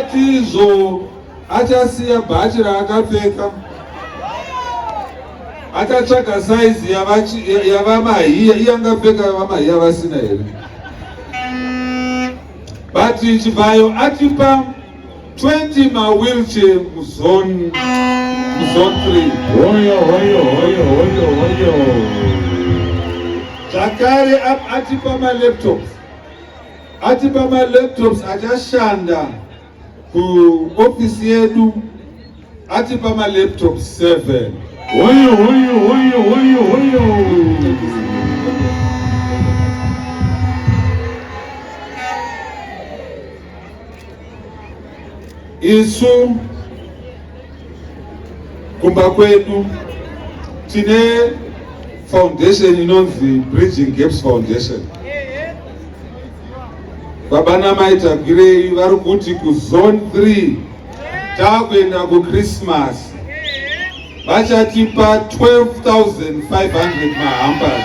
Atizvo achasiya bhachi raakapfeka, achatsvaga saizi yavaMahiya, iye angapfeka vaMahiya vasina here? But Chivhayo atipa 20 mawheelchair muzone muzone 3. Hoyo, hoyo, hoyo, hoyo, hoyo. Zvakare atipa malaptops, atipa malaptops achashanda kuofisi yedu, atipa malaptops 7. Hoyo, hoyo, hoyo, hoyo, hoyo. Isu kumba kwedu tine foundation inonzi Bridging Gaps Foundation. Baba namai Tagwirei vari kuti kuzone 3 taakuenda kuChristmas, vachatipa 12,500 mahampers.